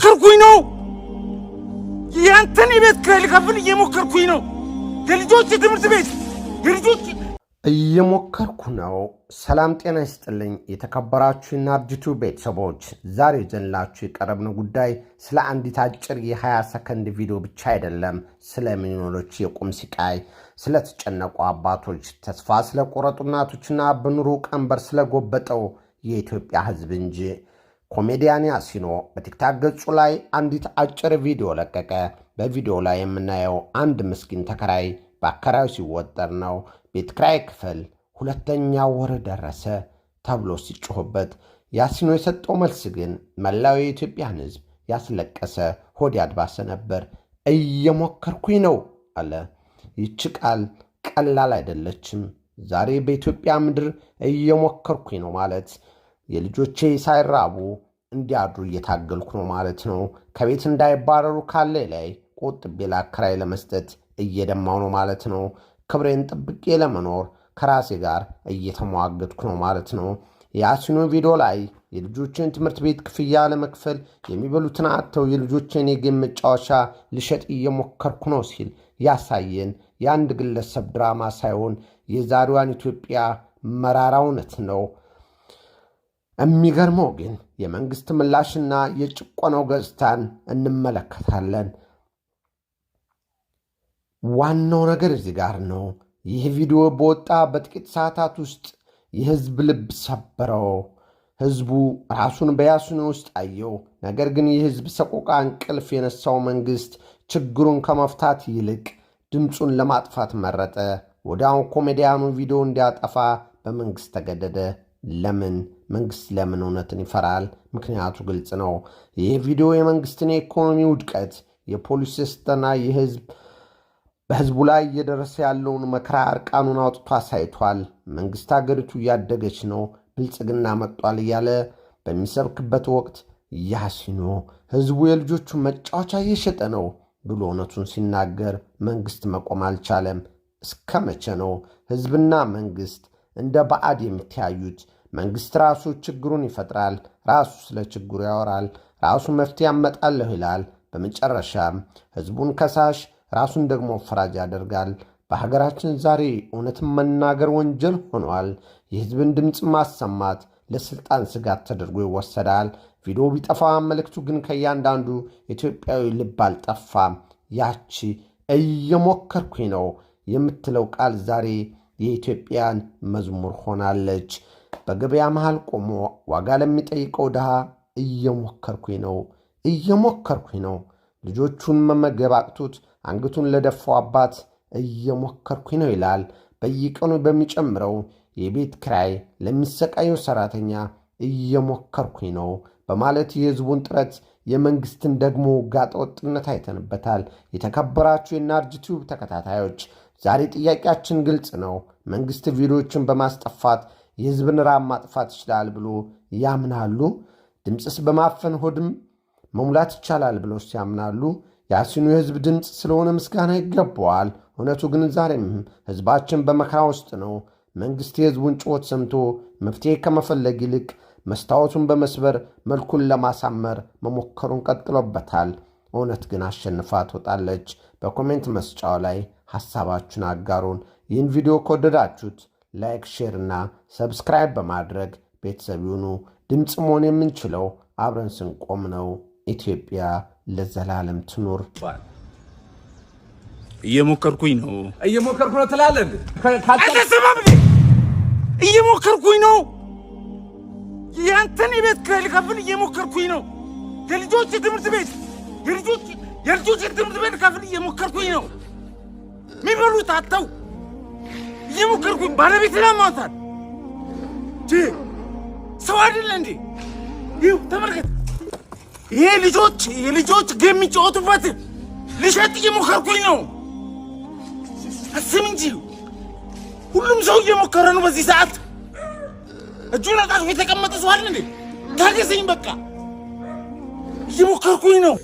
እየሞከርኩኝ ነው። ያንተን የቤት ኪራይ ልከፍል እየሞከርኩኝ ነው። የልጆች ትምህርት ቤት የልጆች እየሞከርኩ ነው። ሰላም ጤና ይስጥልኝ። የተከበራችሁ የናርጅቱ ቤተሰቦች፣ ዛሬ ይዘንላችሁ የቀረብነው ጉዳይ ስለ አንዲት አጭር የ20 ሰከንድ ቪዲዮ ብቻ አይደለም። ስለ ሚሊዮኖች የቁም ስቃይ፣ ስለተጨነቁ አባቶች፣ ተስፋ ስለቆረጡ እናቶችና በኑሮ ቀንበር ስለጎበጠው የኢትዮጵያ ሕዝብ እንጂ። ኮሜዲያን ያሲኖ በቲክታክ ገጹ ላይ አንዲት አጭር ቪዲዮ ለቀቀ። በቪዲዮ ላይ የምናየው አንድ ምስኪን ተከራይ በአከራዩ ሲወጠር ነው። ቤት ክራይ ክፍል፣ ሁለተኛ ወር ደረሰ ተብሎ ሲጮህበት ያሲኖ የሰጠው መልስ ግን መላው የኢትዮጵያን ሕዝብ ያስለቀሰ፣ ሆድ ያድባሰ ነበር። እየሞከርኩኝ ነው አለ። ይቺ ቃል ቀላል አይደለችም። ዛሬ በኢትዮጵያ ምድር እየሞከርኩኝ ነው ማለት የልጆቼ ሳይራቡ እንዲያድሩ እየታገልኩ ነው ማለት ነው። ከቤት እንዳይባረሩ ካለ ላይ ቆጥቤ ለአከራይ ለመስጠት እየደማው ነው ማለት ነው። ክብሬን ጠብቄ ለመኖር ከራሴ ጋር እየተሟገትኩ ነው ማለት ነው። የያሲኖ ቪዲዮ ላይ የልጆችን ትምህርት ቤት ክፍያ ለመክፈል የሚበሉትን አጥተው የልጆችን የ game መጫወቻ ልሸጥ እየሞከርኩ ነው ሲል ያሳየን የአንድ ግለሰብ ድራማ ሳይሆን የዛሬዋን ኢትዮጵያ መራራ እውነት ነው። የሚገርመው ግን የመንግስት ምላሽና የጭቆናው ገጽታን እንመለከታለን። ዋናው ነገር እዚህ ጋር ነው። ይህ ቪዲዮ በወጣ በጥቂት ሰዓታት ውስጥ የህዝብ ልብ ሰበረው። ህዝቡ ራሱን በያሲኖ ውስጥ አየው። ነገር ግን የህዝብ ሰቆቃ እንቅልፍ የነሳው መንግስት ችግሩን ከመፍታት ይልቅ ድምፁን ለማጥፋት መረጠ። ወዲያው ኮሜዲያኑ ቪዲዮ እንዲያጠፋ በመንግስት ተገደደ። ለምን? መንግስት ለምን እውነትን ይፈራል? ምክንያቱ ግልጽ ነው። ይህ ቪዲዮ የመንግስትን የኢኮኖሚ ውድቀት፣ የፖሊሲ ስህተትና የህዝብ በህዝቡ ላይ እየደረሰ ያለውን መከራ እርቃኑን አውጥቶ አሳይቷል። መንግስት አገሪቱ እያደገች ነው፣ ብልጽግና መጥቷል እያለ በሚሰብክበት ወቅት ያሲኖ ህዝቡ የልጆቹን መጫወቻ እየሸጠ ነው ብሎ እውነቱን ሲናገር መንግስት መቆም አልቻለም። እስከ መቼ ነው ህዝብና መንግስት እንደ ባዕድ የሚተያዩት? መንግስት ራሱ ችግሩን ይፈጥራል፣ ራሱ ስለ ችግሩ ያወራል፣ ራሱ መፍትሄ ያመጣለሁ ይላል። በመጨረሻም ህዝቡን ከሳሽ፣ ራሱን ደግሞ ፈራጅ ያደርጋል። በሀገራችን ዛሬ እውነትን መናገር ወንጀል ሆኗል። የህዝብን ድምፅ ማሰማት ለስልጣን ስጋት ተደርጎ ይወሰዳል። ቪዲዮ ቢጠፋ መልእክቱ ግን ከእያንዳንዱ ኢትዮጵያዊ ልብ አልጠፋም። ያቺ እየሞከርኩኝ ነው የምትለው ቃል ዛሬ የኢትዮጵያን መዝሙር ሆናለች። በገበያ መሃል ቆሞ ዋጋ ለሚጠይቀው ድሃ እየሞከርኩኝ ነው፣ እየሞከርኩኝ ነው። ልጆቹን መመገብ አቅቶት አንገቱን ለደፋው አባት እየሞከርኩኝ ነው ይላል። በየቀኑ በሚጨምረው የቤት ክራይ ለሚሰቃየው ሰራተኛ እየሞከርኩኝ ነው በማለት የህዝቡን ጥረት፣ የመንግስትን ደግሞ ጋጠወጥነት አይተንበታል። የተከበራችሁ የናርጅ ቲዩብ ተከታታዮች፣ ዛሬ ጥያቄያችን ግልጽ ነው። መንግስት ቪዲዮዎችን በማስጠፋት የህዝብን ራብ ማጥፋት ይችላል ብሎ ያምናሉ? ድምፅስ በማፈን ሆድም መሙላት ይቻላል ብሎስ ያምናሉ? ያሲኑ የህዝብ ድምፅ ስለሆነ ምስጋና ይገባዋል። እውነቱ ግን ዛሬም ህዝባችን በመከራ ውስጥ ነው። መንግሥት የህዝቡን ጩኸት ሰምቶ መፍትሔ ከመፈለግ ይልቅ መስታወቱን በመስበር መልኩን ለማሳመር መሞከሩን ቀጥሎበታል። እውነት ግን አሸንፋ ትወጣለች። በ comment መስጫው ላይ ሐሳባችሁን አጋሩን። ይህን ቪዲዮ ከወደዳችሁት like፣ share እና subscribe በማድረግ ቤተሰብ ይሁኑ። ድምፅ መሆን የምንችለው አብረን ስንቆም ነው። ኢትዮጵያ ለዘላለም ትኑር። እየሞከርኩኝ ነው። እየሞከርኩ ነው ትላለህ እንዴ? አልተሰማም እንዴ? እየሞከርኩኝ ነው። ያንተን የቤት ኪራይ ልከፍል እየሞከርኩኝ ነው። የልጆች ትምህርት ቤት የልጆች ትምህርት ቤት ልከፍል እየሞከርኩኝ ነው። የሚበሉት አጥተው እየሞከርኩኝ፣ ባለቤት ላማታል ሰው አይደለ እንዴ? ይኸው ተመልከት። ይሄ ልጆች የልጆች game የሚጫወቱበት ልሸጥ እየሞከርኩኝ ነው። አስም እንጂ፣ ሁሉም ሰው እየሞከረ ነው። በዚህ ሰዓት እጁን አጣጥፎ የተቀመጠ ሰው አለ እንዴ? ታገሰኝ በቃ፣ እየሞከርኩኝ ነው።